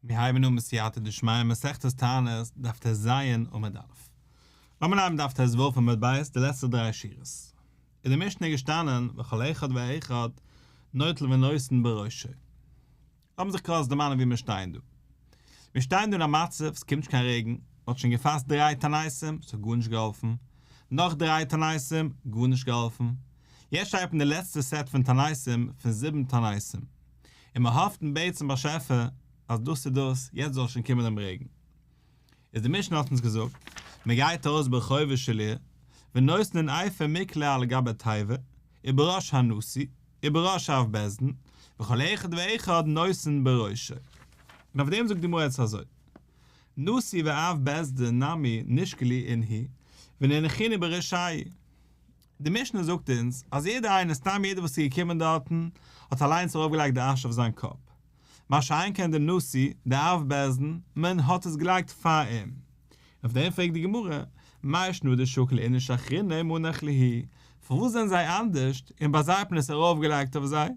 מיר הייבן אן בסייעתא דשמיא מסכת תענית, דף טז עמוד א'. לאמיר אנהייבן דף טו עמוד ב', די לעצטע דריי שורות. אין די משנה איז געשטאנען וכל אחד ואחד נוטל ונותן בראשו. לאמיר זיך קורץ דערמאנען וואו מיר שטייען דא. מיר שטייען דא אין א מצב, ס'קומט נישט קיין רעגן, מ'האט שוין געפאסט דריי תעניתים, ס'האט גארנישט געהאלפן. נאך דריי תעניתים, גארנישט געהאלפן. יעצט שטייט מען די לעצטע סעט פון תעניתים, פון זיבן תעניתים. און מען האפט און בעט צום באשעפער אז דאס איז דאס, יעצט זאל שוין קומען דעם רעגן. איז די משנה האט אונז געזאגט, מען גייט ארויס ברחובה של עיר, ונותנין אפר מקלה על גבי תיבה, ובראש הנשיא, ובראש אב בית דין, וכל אחד ואחד נותן בראשו. און אויף דעם זאגט די גמרא יעצט אזוי, נשיא ואב בית דין נמי נשקלו אינהו, וננחינהו ברישייהו. די משנה זאגט אונז אז יעדער איינער, סתם יעדער וואס איז געקומען דארטן, האט אליינס ארויפגעלייגט די אש אויף זיין קאפ. מה שאין כן די נשיא, די אב בית דין, מען האט עס געלייגט פאר אים. אויף דעם פרעגט די גמרא, מאי שנא דשקיל איניש אחרינא ומנח להו, פארוואס זענען זיי אנדערשט און ביי זיי האט מען עס ארויפגעלייגט אויף זיי,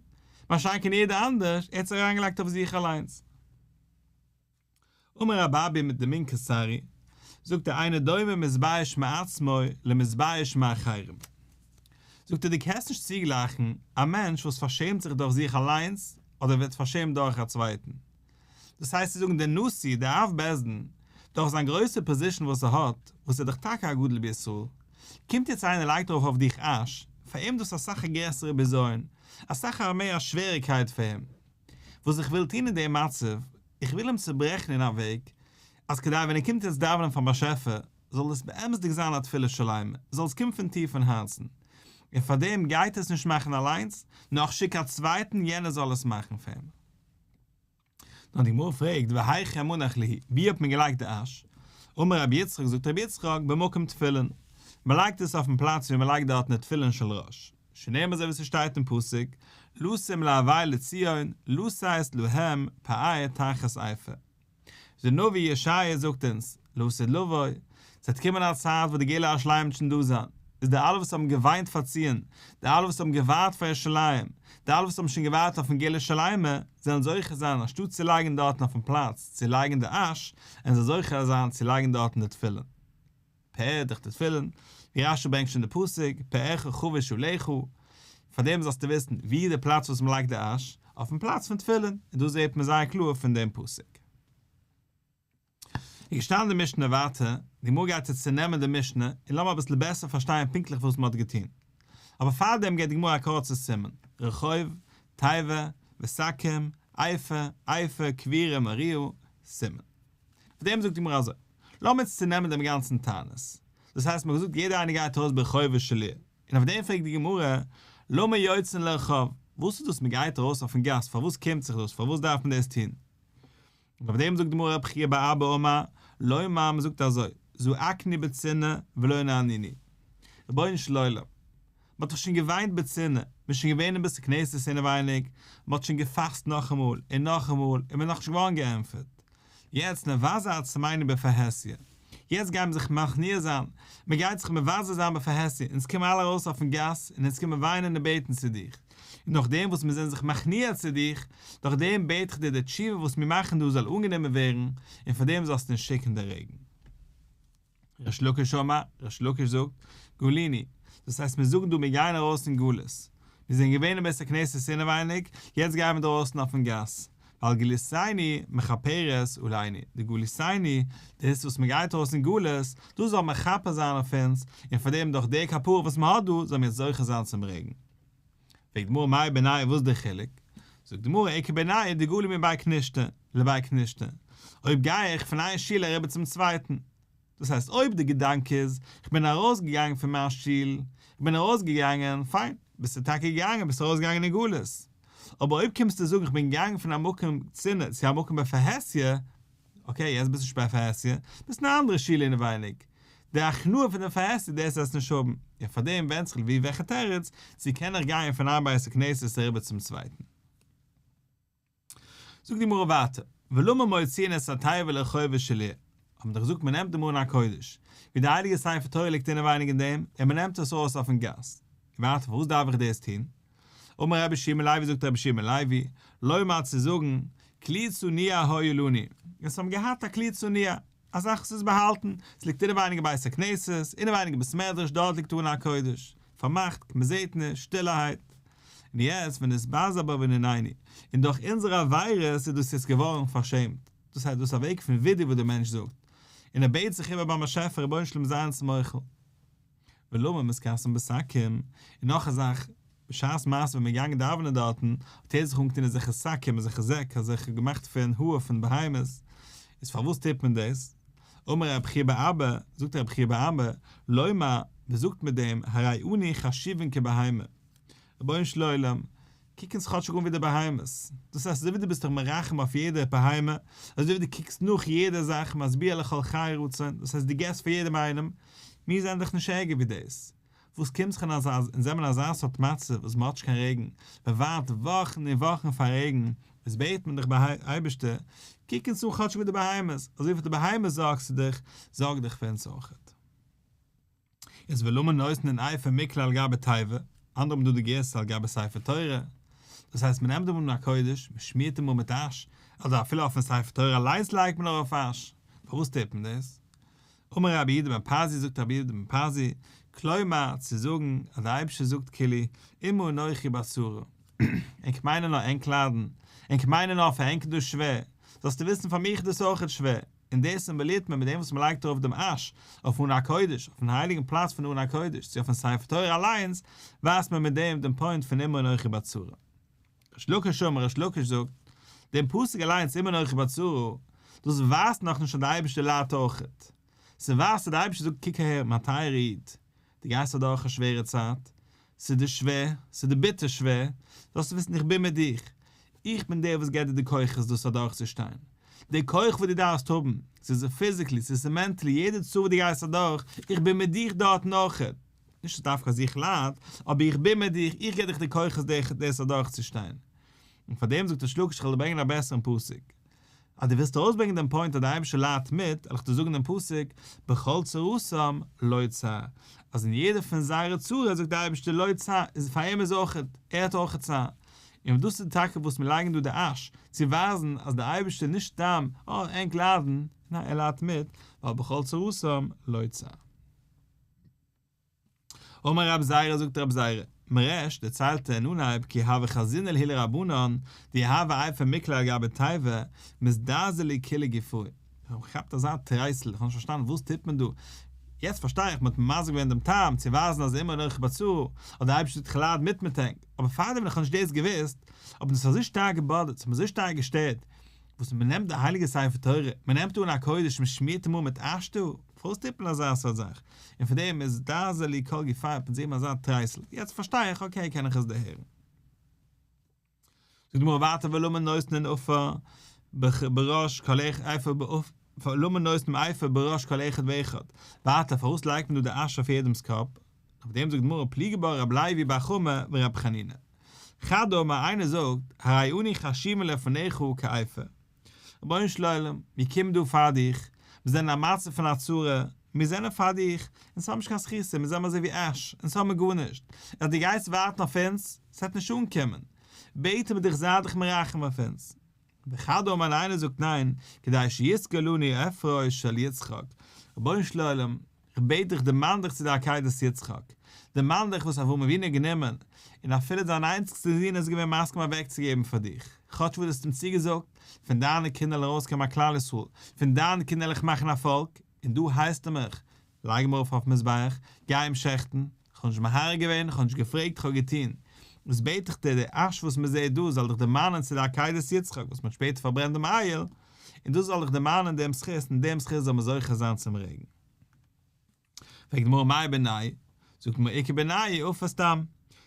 מה שאין כן יעדער אנדערש, ער האט עס אריינגעלייגט אויף זיך אליינס. אמר רב אבא מדמין כסרי, זאגט ער אינו דומה מתבייש מעצמו למתבייש מאחרים. זאגט ער דו קענסט נישט צוגלייכן א מענטש וואס פארשעמט זיך דורך זיך אליינס אדער ווערט פארשעמט דורך א צווייטן. דאס הייסט צו זאגן דער נשיא, דער אב בית דין, דורך זיין גרויסע פאזישן וואס ער האט, וואס ער איז דאך טאקע א גדול בישראל, קומט יעצט איינער לייגט ארויף אויף דיך אש, פאר אים דאס אסאך א גרעסערע בזיון, אסאך א מער א שוועריקייט פאר אים. וואס איך וויל טון אין דעם מצב, איך וויל אים צוברעכן אין א וועג, אז כדי ווען ער קומט יעצט דאווענען פארן באשעפער, זאל עס באמת'דיג זיין א תפילה שלימה, זאל עס קומען פון טיפן הארצן. און פאר דעם גייט ער עס נישט מאכן אליינס, נאר איך שיק א צווייטן יענער זאל עס מאכן פאר אים. נאר די גמרא פרעגט, והיכא מנח להו, ווי האט מען געלייגט די אש? אמר רבי יצחק, זאגט רבי יצחק, במקום תפילין, מען לייגט עס אויפן פלאץ ווי מען לייגט דארטן די תפילין של ראש. שנאמר אזוי ווי ס'שטייט אין פסוק, לשום לאבלי ציון, לתת להם פאר תחת אפר. די נביא ישעיה זאגט אונז, לעתיד לבוא, ס'וועט קומען א צייט וואס די גאולה השלימה וועט שוין דא זיין, איז די אלע וואס האבן געוויינט פאר ציון, די אלע וואס האבן געווארט פאר ירושלים, די אלע וואס האבן שוין געווארט אויפן גאולה שלימה, זעלן זוכה זיין אנשטאט צו לייגן דארטן אויפן פלאץ צו לייגן די אש, וועלן זיי זוכה זיין צו לייגן דארטן די תפילין. פאר דאך די תפילין, ווי רש"י ברענגט שוין די פסוק, פארך חבוש עליך, פאר דעם זאלסטו וויסן ווי איז די פלאץ וואס מען לייגט די אש, אויפן פלאץ פון תפילין, און דאס זעט מען זייער קלאר פון דעם פסוק. איז געשטאנען די משנה ווייטער, די גמרא גייט יעצט צונעמען די משנה, און לאמיר אביסל בעסער פארשטיין פונקטליך וואס מען האט געטון. אבער פארדעם געבט די גמרא א קורצע סימן, רחוב, תיבה, ושקים, אפר, אפר, קבורה מריעה, סימן. אויף דעם זאגט די גמרא אזוי, לאמיר יעצט צונעמען דעם גאנצן תענית. דאס הייסט מ'האט געזאגט יעדער איינער גייט ארויס ברחובה של עיר, און אויף דעם פרעגט די גמרא, למה יוצאין לרחוב, וואס איז דאס מ'גייט ארויס אויפן גאס, פארוואס קומט זיך דאס, פארוואס דארף מען דאס טון? און אויף דעם זאגט די גמרא רב חייא בר אבא אמר, לומר מ'זאגט אזוי, זעקנו בצנעא ולא נענינו. רבונו של עולם, מ'האט דאך שוין געוויינט בצנעא, מ'איז שוין געווען אין בית הכנסת אינעווייניג, מ'האט שוין געפאסט נאכאמאל און נאכאמאל און מ'איז נאכנישט געווארן געענטפערט. יעצט נבזה עצמינו בפרהסיא, יעצט גייען מיר זיך מכניע זיין, מ'גייט זיך מבזה זיין בפרהסיא, אונז קומען אלע ארויס אויפן גאס און אונז קומען וויינען און בעטן צו דיך, און נאכדעם וואס מיר זענען זיך מכניע צו דיך, דורכדעם בעט איך דיר די תשובה וואס מיר מאכן דא זאל אנגענומען ווערן, און פאר דעם זאלסטו אונז שיקן די רעגן. ריש לקיש אמר, ריש לקיש זאגט, גלינו, דאס הייסט מיר זאגן דא מיר גייען ארויס אין גלות, מיר זענען געווען אין בית הכנסת אינעווייניג, יעצט גייען מיר דרויסן אויפן גאס, ווייל גלותינו מכפרת עלינו, די גלותינו, דאס וואס מען גייט ארויס אין גלות, דאס זאל מכפר זיין אויף אונז, און פאר דעם דורך די כפרה וואס מען האט דא, זאלן מיר זוכה זיין צום רעגן. פרעגט די גמרא מאי בינייהו וואס איז די חילוק? זאגט די גמרא איכא בינייהו דגלי מבי כנישתא לבי כנישתא, אויב גיי איך פון איין שול אריבער צום צווייטן, דאס הייסט אויב די געדאנק איז איך בין ארויס געגאנגען פון מיין שול, איך בין ארויס געגאנגען, פיין, ביסטו טאקע געגאנגען, ביסט ארויס געגאנגען אין גלות, אבער אויב קומסטו זאגן איך בין געגאנגען פון א מקום צנעה צו א מקום בפרהסיא, okay, יעצט ביסט נישט בפרהסיא, ביסט אין א אנדערע שול אינעווייניג. די הכנעה פון די פרהסיא דאס וועסט נישט האבן. און פאר דעם ווענדט זיך ווי וועלכע תירוץ, צו קען איך גיין פון איין בית הכנסת אריבער צום צווייטן. זאגט די גמרא ווייטער, ולמה מוציאין את התיבה לרחובה של עיר, האט מען דאך געזאגט מען נעמט דעם ארון הקודש, ווי די הייליגע ספר תורה ליגט אינעווייניג אין דעם, און מען נעמט עס ארויס אויפן גאס. ווייטער פארוואס דארף איך דאס טון? אמר רבי יהושע בן לוי זאגט רבי יהושע בן לוי, לומר צו זאגן, כלי צנוע היה לנו, אונז האבן געהאט א כלי צנוע, א זאך וואס איז באהאלטן, עס ליגט אינעווייניג אין בית הכנסת, אינעווייניג אין בית מדרש, דארט ליגט ארון הקודש, פארמאכט, מען זעט נישט, שטילערהייט. און יעצט ונתבזה בעוונונינו, און דורך אונזערע עבירות איז דאס יעצט געווארן פארשעמט, דאס הייסט דאס איז א וועג פון וידוי וואס דער מענטש זאגט, און ער בעט זיך איבער ביים באשעפער רבונו של עולם זיי אונז מוחל. ולמה מתכסין בשקים, און נאך א זאך, בשעת מעשה ווען מ'איז געגאנגען דאווענען דארטן, האט ער זיך אנגעטון אזעלכע שקים, אזעלכע זעק, אזעלכע געמאכט פון האר פון בהמות, איז פארוואס טוט מען דאס? אמר רב חייא בר אבא, זאגט רב חייא בר אבא, לומר, מ'זאגט מיט דעם, הרי אנו חשובין כבהמה. רבונו של עולם, קוק אונז כאטשיג אן ווי די בהמות, דאס הייסט אזוי ווי דו ביסט דיך מרחם אויף יעדע בהמה, אזוי ווי דו קוקסט נאך יעדע זאך משביע לכל חי רצון, דאס הייסט דו געבסט פאר יעדעם איינעם, מיר זענען דאך נישט ערגער ווי דאס. וואס קומט זיך אונז אז אונז זעמער אין אזא סארט מצב וואס מ'האט נישט קיין רעגן, מ'ווארט וואכן און וואכן פאר רעגן, איז בעט מען דיך אייבערשטער, קוק אונז אן כאטשיג ווי די בהמות, אזוי ווי פאר די בהמות זארגסטו דיך, זארג דיך פאר אונז אויכעט. איז ולמה נותנין אפר מוקלה על גבי תיבה, אנדערע האבן דא די גירסא על גבי ספר תורה, דאס הייסט מען נעמט דעם ארון הקודש, מען שמירט אים אן מיט אש, אדער אפילו אויפן ספר תורה אליינס לייגט מען ארויף אש, פארוואס טוט מען דאס? אמר רבי יהודה בן פזי זאגט רבי יהודה בן פזי, כלומר צו זאגן אז דער אייבערשטער זאגט כאילו עמו אנכי בצרה, ענק מיינען נאר ענק ליידן, ענק מיינען נאר פאר ענק איז דאס שווער, זאלסטו וויסן פאר מיך איז דאס אויכעט שווער, און דאס סימבאלירט מען מיט דעם וואס מען לייגט ארויף דעם אש אויף ארון הקודש, אויפן הייליגן פלאץ פון ארון הקודש, צו אויפן ספר תורה אליינס, ווייזט מען מיט דעם דעם point פון עמו אנכי בצרה. ריש לקיש אמר, ריש לקיש זאגט, דעם פסוק אליינס עמו אנכי בצרה, דאס ווייזט נאכנישט אז דער אייבערשטער ליידט אויכעט. ס'ווייזט אז דער אייבערשטער זאגט קוק אהער מיין טייערע איד, דו גייסט אדורך א שווערע צייט, ס'איז דיר שווער, ס'איז דיר ביטער שווער, זאלסטו וויסן איך בין מיט דיך, איך בין דער וואס געבט דיר די כוחות דאס אדורכצושטיין, די כח וואס דו דארפסט האבן, ס'איז physically, ס'איז mentally, יעדע צרה וואס דו גייסט אדורך, איך בין מיט דיך דארטן אויכעט, נישט דווקא אז איך לייד, אבער איך בין מיט דיך, איך געב דיך די כוחות דאס אדורכצושטיין. און פאר דעם זאגט ריש לקיש איך וועל דיר ברענגען א בעסערן פסוק. אז דו ווילסט ארויסברענגען דעם point אז דער אייבערשטער ליידט מיט, וועל איך דיר זאגן דעם פסוק, בכל צרתם לו צער, אז אין יעדע פון זייערע צרות זאגט דער אייבערשטער לו צער, איז פאר אים איז אויך, ער האט אויך צער. און דאס איז טאקע וואס מיר לייגן דא די אש, צו ווייזן אז דער אייבערשטער נישט סתם, אה, ענק ליידן, ניין, ער ליידט מיט, ווייל בכל צרתם לו צער. אמר רב זירא זאגט רב זירא, מריש דערציילט ער אין אנהייב כי הוה חזינא להו לרבנן דיהבו אפר מוקלה על גבי תיבה מזדעזע לי כולא גופאי, איך האב געכאפט אזא טרייסל, איך האב נישט פארשטאנען וואס טוט מען דא, יעצט פארשטיי איך, מען האט מסביר געווען דעם טעם צו ווייזן אז עמו אנכי בצרה, האט דער אייבערשטער געזאגט כ'לייד מיט מיט ענק, אבער פארדעם ווען איך האב נישט דאס געוואוסט, האט מיר דאס אזוי שטארק געבאדערט, ס'האט מיר אזוי שטארק געשטערט, וואס מען נעמט די הייליגע ספר תורה, מען נעמט ארון הקודש, מען שמירט אים אן מיט אש דא, פארוואס טוט מען אזא סארט זאך? און פון דעם איזדעזע לי כל גופאי האט מען זיך אזא טרייסל, יעצט פארשטיי איך, okay קען איך עס דערהערן. זאגט די גמרא ווייטער ולמה נותנין עפר בראש כל אחד אפר ולמה נותנים אפר בראש כל אחד ואחד, ווייטער פארוואס לייגט מען דא די אש אויף יעדעמס קאפ? אויף דעם זאגט די גמרא פליגי בה רב לוי בר חמא ורב חנינא. חד אמר איינער זאגט הרי אנו חשובין לפניך כעפר. רבונו של עולם, מיר קומען דא פאר דיך, מיר זענען אין א מצב פון א צרה, מיר זענען פאר דיך, אונז האבן נישט קיין זכותים, מיר זענען אזוי ווי אש, אונז האבן גארנישט, אז דו גייסט ווארטן אויף אונז, ס'וועט נישט אנקומען, בעטן מיר דיך זיי דיך מרחם אויף אונז. וחד אמר איינער זאגט ניין, כדי שיזכור לנו אפרו של יצחק, רבונו של עולם, כ'בעט דיך דערמאן דיך צו די עקידת יצחק, דערמאן דיך וואס אברהם אבינו האט גענומען, און אפילו זיין איינציגסטע זון איז געווען מסכים אוועקצוגעבן פאר דיך, כאטש וואס דו האסט אים צוגעזאגט, פון דיינע קינדער וועל ארויסקומען א כלל ישראל, פון דיינע קינדער וועל איך מאכן א פאלק, און דא הייסטו מיך, לייג אים ארויף אויפן מזבח, גיי אים שעכטן, כ'האב נישט מהרהר געווען, כ'האב נישט געפרעגט, כ'האב געטון. וואס בעט איך דיר, די אש וואס מען זעט דא זאל דיך דערמאנען צו די עקידת יצחק וואס מען האט שפעטער פארברענט דעם איל, און דאס זאל דיך דערמאנען דעם זכות, און דעם זכות זאל מען זוכה זיין צום רעגן. פרעגט די גמרא מאי בינייהו? זאגט די גמרא איכא בינייהו עפר סתם,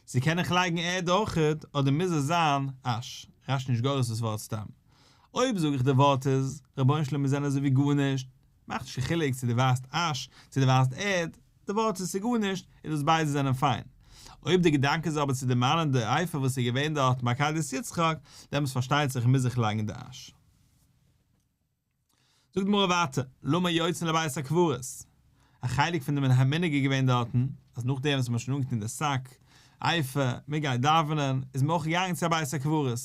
צו קען איך לייגן ערד אויכעט אדער מוז עס זיין אש? רש"י נישט גורס דאס ווארט סתם. אויב זאג איך די ווארט איז, רבונו של עולם מיר זענען אזוי ווי גארנישט, מאכט נישט קיין חילוק צו דו ווייזט אש צו דו ווייזט ערד, די ווארט איז ס'איז גארנישט, און דאס ביידע זענען פיין. אויב די געדאנק איז אבער צו דערמאנען די אפר וואס איז געווען דארט ביי עקידת יצחק, דעמאלטס פארשטייט זיך מוז איך לייגן די אש. זאגט די גמרא ווייטער, למה יוצאין לבית הקברות? א חלק פון די מנהג איז געווען דארטן, אז נאכדעם וואס מ'האט שוין אנגעטון די שק, אפר, מ'גייט דאווענען, איז מען אויך געגאנגען צו א בית הקברות.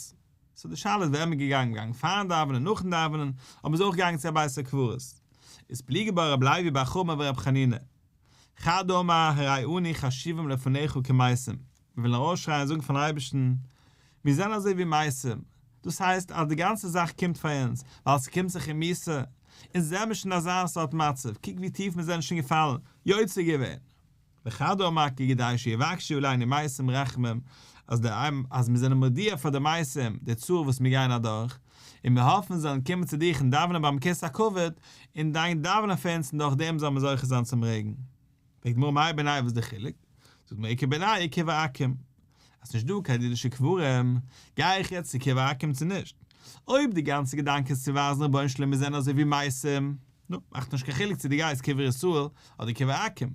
סאו די שאלה איז ווען מ'איז געגאנגען, געגאנגען פארן דאווענען, נאכן דאווענען, אבער מ'איז אויך געגאנגען צו א בית הקברות. איז פליגי בה רב לוי בר חמא ורב חנינא. חד אמר הרי אנו חשובים לפניך כמתים, מיר ווילן ארויסשרייען און זאגן פארן אייבערשטן, מיר זענען אזוי ווי מתים, דאס הייסט אז די גאנצע זאך קומט פאר אונז ווייל ס'קומט זיך אים מיתה, אונז זעמיר שוין אין אזא סארט מצב, קוק ווי טיף מיר זענען שוין געפאלן, יוצא געווען. וחד אמר כדי שיבקשו עלינו מתים רחמים, אז די אז מיר זענען מודיע פאר די מתים די צרה וואס מיר גייען אדורך, און מיר האפן זיי זאלן קומען צו דיך און דאווענען ביים כסא הכבוד, און דיין דאווענען פאר אונז און דורך דעם זאלן מיר זוכה זיין צום רעגן. פרעגט די גמרא מאי בינייהו וואס איז די חילוק? זאגט די גמרא איכא בינייהו קבר עכו"ם. אז ס'נישט דא קיין אידישע קברים, גיי איך יעצט צו קבר עכו"ם צו נישט? אויב די גאנצע געדאנק איז צו ווייזן רבונו של עולם מיר זענען אזוי ווי מתים, נו, מאכט נישט קיין חילוק צו דו גייסט קבר ישראל אדער קבר עכו"ם.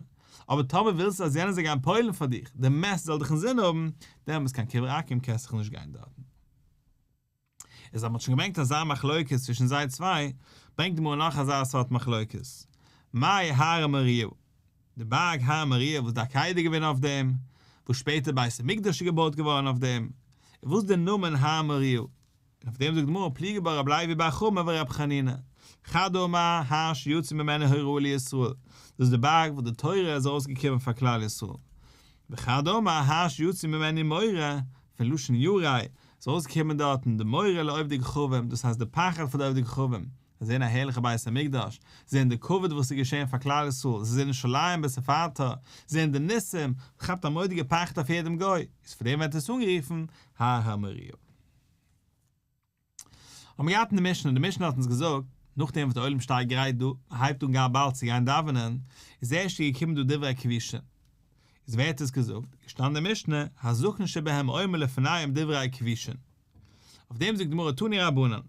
אבער טאמער ווילסטו אז יענער זאל גיין פועל'ן פאר דיך, די מת זאל דיך אינזין האבן, דעמאלטס קיין קבר עכו"ם קענסט דאך נישט גיין דארטן. איז אז מ'האט שוין געברענגט אזא מחלוקת צווישן זיי צוויי, ברענגט די גמרא נאך אזא סארט מחלוקת. מאי הר המוריה? די בארג הר המוריה וואס די עקידה איז געווען אויף דעם, וואס שפעטער בית המקדש איז געבויט געווארן אויף דעם, איז וואס די נאמען הר המוריה? און אויף דעם זאגט די גמרא פליגי בה רב לוי בר חמא ורב חנינא, חד אמר הר שיצא ממנו הוראה לישראל, דאס איז די בארג וואס די תורה איז ארויסגעקומען פאר כלל ישראל, וחד אמר הר שיצא ממנו מורא, פון לשון ירא, איז ארויסגעקומען דארטן די מורא לעובדי כוכבים, דאס הייסט די פחד פון די עובדי כוכבים, זיי זעען א הערליכע בית המקדש, זיי זעען די כבוד וואס איז געשען פאר כלל ישראל, זיי זעען ירושלים בתפארתה, זיי זעען די ניסים, כאפט א מורא'דיגע פחד אויף יעדעם גוי, איז פאר דעם ווערט עס אנגערופן הר המוריה. האבן מיר געהאט אין די משנה, די משנה האט אונז געזאגט, נאכדעם וואס די עולם שטייט גרייט דא, מען הייבט אן גאר באלד צו גיין דאווענען, איז ערשט געקומען דא דברי כיבושין. איז ווער האט עס געזאגט? געשטאנען אין די משנה, הזקן שבהם אומר לפניהם דברי כיבושין. אויף דעם זאגט די גמרא תנו רבנן,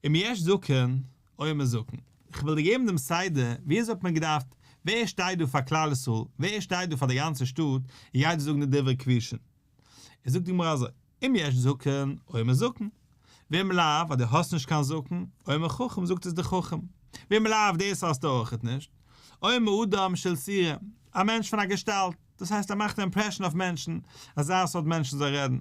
אם יש זקן, אומר זקן. איך וועל דיר געבן דעם סדר, ווי אזוי האט מען געדארפט, ווער שטייט דא פאר כלל ישראל, ווער שטייט דא פאר די גאנצע שטאט, און גייט דא זאגן די דברי כיבושין. איז זאגט די גמרא אזוי, אם יש זקן, אומר זקן, ואם לאו, אז דו האסט נישט קיין זקן, אומר חכם, זאגט עס דער חכם, ואם לאו, דאס האסטו אויכעט נישט, אומר אדם של צורה, א מענטש פון א געשטאלט, דאס הייסט ער מאכט א impression אויף מענטשן, אזא סארט מענטשן זאל רעדן.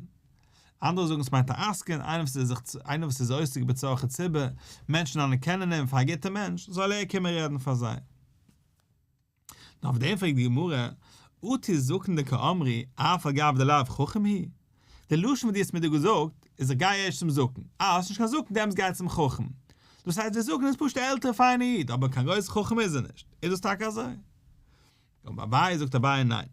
אנדערע זאגן עס מיינט א עסקן, איינער וואס איז זיך איינער וואס איז עוסק בצרכי ציבור, מענטשן אנערקענען אים פאר א גוטער מענטש, זאל ער קומען רעדן פאר זיי. נאר אויף דעם פרעגט די גמרא, אטו זקן דקאמרי אף על גב דלאו חכם הוא? די לשון וואס דו האסט מיר דא געזאגט איז איך גיי ערשט צום זקן, אה האסט נישט קיין זקן דעמאלטס גיי צום חכם. דאס הייסט דער זקן איז פשוט א עלטערע פיינע איד אבער קיין גרויסע חכם איז ער נישט, איז דאס טאקע אזוי? אמר אביי זאגט אביי ניין,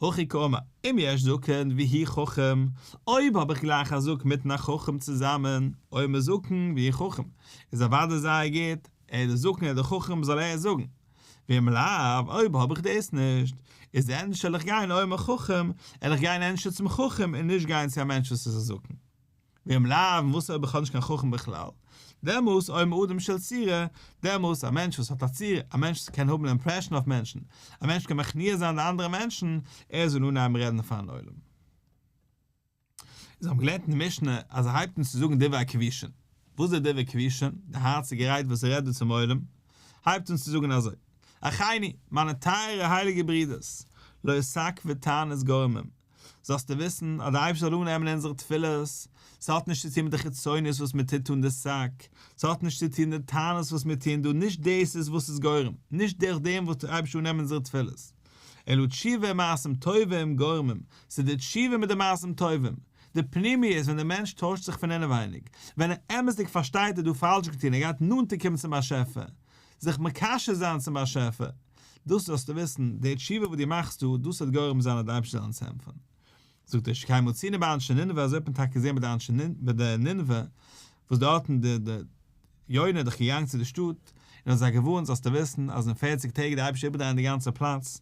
הכי קאמר, אם יש זקן והוא חכם, אויב האב איך גלייך א זקן מיטן א חכם צוזאמען, אומר זקן והוא חכם, איז אוודאי זייער גוט, ער איז דער זקן ער איז דער חכם זאל ער זאגן. ואם לאו, אויב האב איך דאס נישט, איז ענדערש זאל איך גיין אומר חכם, וועל איך גיין ענדערש צום חכם און נישט גיין צו א מענטש וואס איז א זקן. ואם לאו, און וואס אויב איך האב נישט קיין חכם בכלל? דעמאלס אומר אדם של צורה, דעמאלס א מענטש וואס האט א צורה, א מענטש וואס קען האבן impression אויף מענטשן, א מענטש קען מכניע זיין די אנדערע מענטשן, ער זאל אנהייבן רעדן פארן עולם. זיי האבן געלערנט אין די משנה אז ער הייבט אן צו זאגן דברי כיבושין. וואס איז די דברי כיבושין? די הארציגע רייד וואס ער רעדט דא צום עולם. הייבט אן צו זאגן אזוי, אחינו, מיינע טייערע הייליגע ברידערס, לא שק ותענית גורמים, זאלסטו וויסן אז דער אייבערשטער זאל אננעמען אונזערע תפילות, ס'האט נישט צו טון מיט די חיצוניות וואס מען טוט אן די שק, ס'האט נישט צו טון די תענית וואס מיר טוען דא, נישט דאס איז וואס איז גורם, נישט דורך דעם וואס דער אייבערשטער אננעמען אונזערע תפילות. אלא תשובה ומעשים טובים גורמים, ס'איז די תשובה מיט די מעשים טובים, די פנימיות ווען דער מענטש טוישט זיך פון אינעווייניג, ווען ער אמת'דיג פארשטייט ער האט דא פאלש געטון, ער גייט נאנטער קומען צום באשעפער, זיך מקשר זיין צום באשעפער, דאס זאלסטו וויסן, די תשובה וואס דו מאכסט דא, דאס וועט גורם זיין אז דער אייבערשטער זאל אונז העלפן. זאגט ער שכן מצינו באנשי נינוה, אזוי האט מען טאקע געזען ביי די אנשי ביי די נינוה, וואס דארטן די די יונה איז דאך געגאנגען צו די שטאט, און האט זיי געווארנט זאלסטו וויסן אז אין פערציג טעג וועט די אייבערשטער איבערדרייען די גאנצע פלאץ,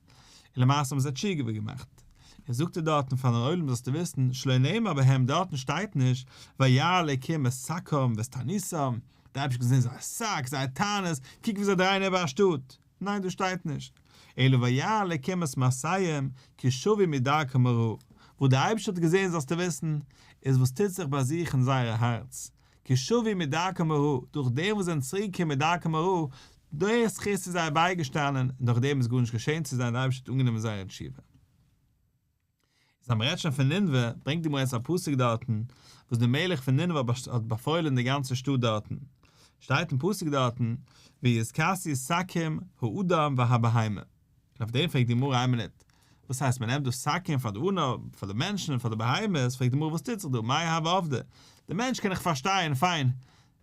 און למעשה האבן זיי תשובה געמאכט. און זאגט ער דארטן פארן עולם זאלסטו וויסן שלא נאמר בהם דארטן שטייט נישט וירא אלקים את שקם ואת תעניתם, די אייבערשטער האט געזען זייער שק, זייער תענית, קוק ווי זיי דרייען איבער א שטאט, ניין דאס שטייט נישט, אלא וירא אלקים את מעשיהם כי שבו מדרכם הרעה, וואס דער אייבערשטער האט געזען זאלסטו וויסן, איז וואס טוט זיך ביי זיך אין זייער הארץ, כי שבו מדרכם הרעה, דורך דעם וואס זיי זענען צוריק געקומען מדרכם הרעה, דער זכות איז זיי בייגעשטאנען, און דורך דעם איז גארנישט געשען צו זיי און דער אייבערשטער האט אנגענומען זייער תשובה. איז אז מען רעדט שוין פון נינוה, ברענגט די גמרא יעצט א פסוק דארטן, וואס דער מלך פון נינוה האט באפוילען די גאנצע שטאט דארטן, שטייט אין פסוק דארטן, ויתכסו שקים האדם והבהמה. און אויף דעם פרעגט די גמרא איין מינוט, וואס הייסט מען נעמט דא שקים פאר די אדם, פאר די מענטשן און פאר די בהמות, פרעגט די גמרא וואס טוט זיך דא, מאי הוה עבדי, די מענטש קען איך פארשטיין, פיין,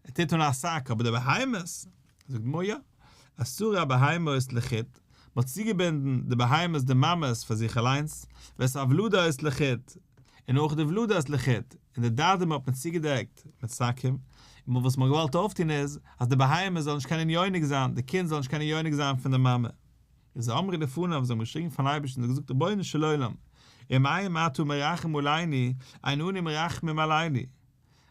ער טוט אן א שק, אבער די בהמות? זאגט די גמרא יא, אסרו הבהמות לחוד, מען האט צוגעבינדן די בהמות די מאמעס פאר זיך אליינס, ואת הוולדות לחוד, און אויך די וולדות לחוד, און די דדים האט מען צוגעדעקט מיט שקים, און וואס מען האט געוואלט אויפטון איז, אז די בהמות זאלן נישט קענען יונק זיין, די קינד זאל נישט קענען יונק זיין פון די מאמע. איז אמרו לפניו, זיי האבן געשריגן פארן אייבערשטן, זיי האבן געזאגט, רבונו של עולם, אם אין אתה מרחם עלינו, אין אנו מרחמים עלינו.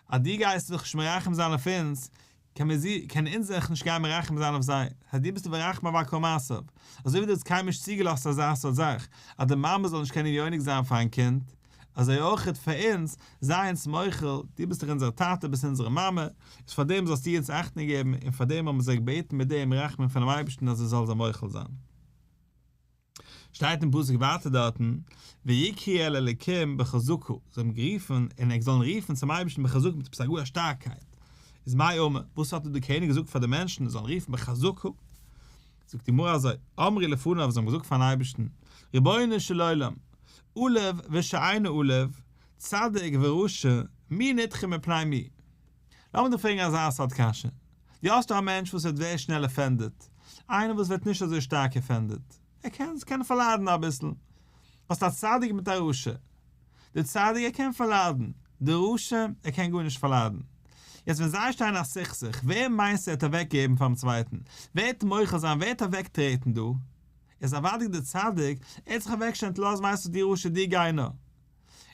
אז דו גייסט זיך נישט מרחם זיין אויף אונז, קען מיר זי, קען אונז זיך נישט גיין מרחם זיין אויף זיי, אז דו ביסט ורחמיו על כל מעשיו, אזוי ווי דו האסט קיינמאל נישט צוגעלאזט אזא סארט זאך, אז די מאמע זאל נישט קענען יונק זיין פארן קינד, אזוי אויך פאר אונז, זיי אונז מוחל, דו ביסט דאך אונזער טאטע, ביסט אונזערע מאמע, איז פאר דעם זאלסטו אונז אכטונג געבן, און פאר דעם האבן זיי געבעטן מיט דעם רחמים פונעם אייבערשטן אז ער זאל זיי מוחל זיין. שטייט אין פסוק ווייטער דארטן, ויקראו אל אלקים בחזקה, זיי האבן גערופן, און ענק זאלן רופן צום אייבערשטן בחזקה מיט עפעס א גאר א שטארקייט, איז מאי אמר, וואס האט דא דער קעניג געזאגט פאר די מענטשן זיי זאלן רופן בחזקה? זאגט די גמרא אזוי, אמרו לפניו, זיי האבן געזאגט פארן אייבערשטן, רבונו של עולם, עלוב ושאינו עלוב, צדיק ורשע, מי נדחה מפני מי? לאמיר דיר פרעגן אזא סארט קשיא, דו האסט דא א מענטש וואס ווערט זייער שנעל offended, איינער וואס ווערט נישט אזוי שטארק offended, ער קען קען פארליידן אביסל, האסט א צדיק מיט א רשע, דער צדיק ער קען פארליידן, דער רשע ער קען גארנישט פארליידן. יעצט ווען זיי שטייען א סכסוך, ווער מיינסטו וועט אוועק געבן פארן צווייטן? ווער וועט מוחל זיין? ווער וועט אוועק טרעטן דא? איז אוודאי דער צדיק, ער האט זיך אוועקגעשטעלט לאז ווייסט וואס דו רשע דו גיי נאר.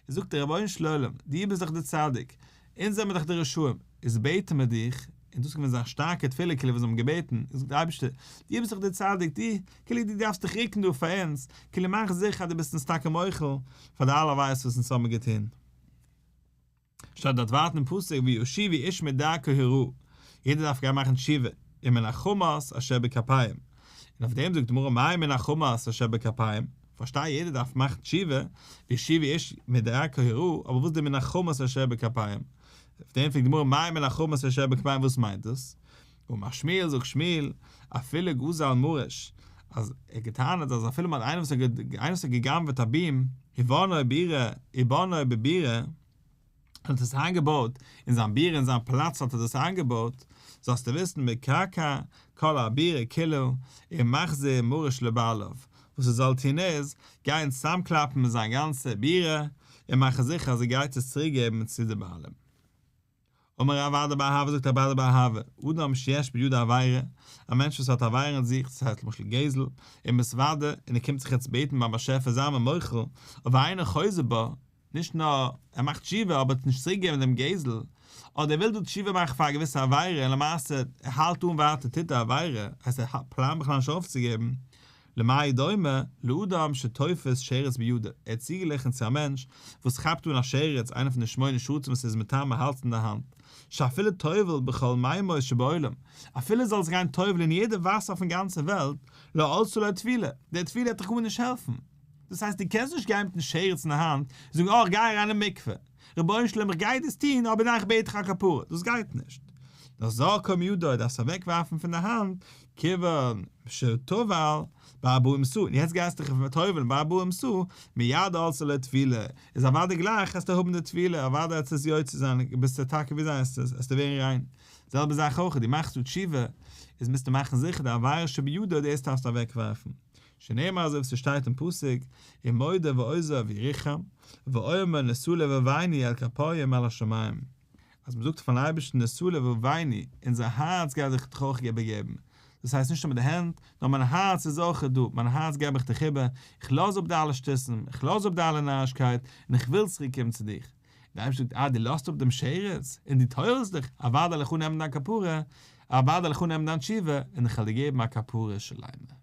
זאגט ער רבונו של עולם, דו ביסט דאך דער צדיק, אונז זעמיר דאך די רשעים, איז בעטן מיר דיך, און דאס איז געווען זייער שטארקע תפילה כאילו וואס זיי האבן געבעטן, זאגט דער אייבערשטער, דו ביסט דאך דער צדיק, דו, כאילו דו דארפסט דיך רוקן דא פאר אונז, כאילו מאך זיכער אז דו ביסט אונז טאקע מוחל פאר די אלע עבירות וואס אונז האבן געטון. שטייט דארט ווייטער אין פסוק וישובו איש מדרכו הרעה, יעדער דארף גיין מאכן תשובה, ומן החמס אשר בכפיהם, און אויף דעם זאגט די גמרא מאי מן החמס אשר בכפיהם, פארשטיי יעדער דארף מאכן תשובה, וישובו איש מדרכו הרעה, אבער וואס איז די מן החמס אשר בכפיהם? אויף דעם פרעגט די גמרא מאי מן החמס אשר בכפיהם וואס מיינט דאס? אמר שמואל זאגט שמואל, אפילו גזל מריש, אז ער האט געטענה'ט אז אפילו מיט איינער וואס האט גע'גנב'עט א ביעם, ובנאו בירה, ובנאו בבירה, און האט עס איינגעבויט אין זיין בירה אין זיין פאלאץ האט ער דאס איינגעבויט, זאלסטו וויסן מקרקע כל הבירה כולה ומחזיר מריש לבעליו, וואס ער זאל טון איז, גיין צוזאמקלאפן זיין גאנצע בירה, און מאכן זיכער אז ער גייט עס צוריק געבן צו די בעלים. אמר רב אדא בר אהבה זאגט רב אדא בר אהבה, אדם שיש בידו עבירה, א מענטש וואס האט עבירה אין זיך, דאס הייסט למשל גזל, ומתוודה, און ער קומט זיך יעצט בעטן ביים באשעפער זיי מיר מוחל, אבער אינו חוזר בו, נישט נאר ער מאכט תשובה אבער האט נישט צוריק געגעבן דעם גזל, אדער ער וויל דא תשובה מאכן פאר א געוויסע עבירה און למעשה ער האלט אן ווייטער טוט די עבירה, הייסט ער פלאנט בכלל נישט אויפצוגעבן, למה הוא דומה, לאדם שתופס שרץ בידו, ער האט צוגעגליכן צו א מענטש וואס כאפט אן א שרץ, איינע פון די שמונה שרצים וואס איז מטמא האלט אין די האנט, שאפילו טובל בכל מימות שבעולם, אפילו ער זאל זיך גיין טובל'ן אין יעדע וואסער אויפן גאנצע וועלט, לא עלתה לו טבילה, די טבילה וועט דיך גארנישט העלפן. דאס הייסט דו קענסט נישט גיין מיטן שרץ אין די האנט און זאגן אה איך גיי אריין אין מקווה, רבונו של עולם איך גיי דאס טון אבער דאן איך בעט דיך א כפרה, דאס גייט נישט. נאר זרקו מידו דארפסט אוועק ווארפן פון די האנט, כיוון שטבל בארבעים סאה, און יעצט גייסטו דיך טובל'ן בארבעים סאה, מיד עלתה לו טבילה, איז אוודאי גלייך עסטו האבן די טבילה, אוודאי עסטו עס יוצא זיין, ביסטו טאקע ווי זיינסט עס, עסטו ווערן ריין. זעלבע זאך אויך, דו מאכסט דא תשובה, איז מוזטו מאכן זיכער די עבירה שבידו דאס דארפסטו אוועק ווארפן. שנאמר אזוי ווי ס'שטייט אין פסוק, ומודה ועוזב ירוחם, ואומר נשא לבבנו אל כפים אל השמים, אז מ'זאגט פארן אייבערשטן נשא לבבנו, אונזער הארץ גייט זיך דיך אויך איבערגעבן, דאס הייסט נישט נאר מיט די הענט, נאר מיין הארץ איז אויך דא, מיין הארץ געב איך דיך איבער, איך לאז אפ די אלע שטותים, איך לאז אפ די אלע נארישקייט, און איך וויל צוריק קומען צו דיך. און דער אייבערשטער זאגט, אה, דו לאזט אפ דעם שרץ, און דו טובל'סט דיך, אוודאי וועל איך אננעמען דיין כפרה, אוודאי וועל איך אננעמען דיין תשובה, און איך וועל דיר געבן א כפרה שלימה.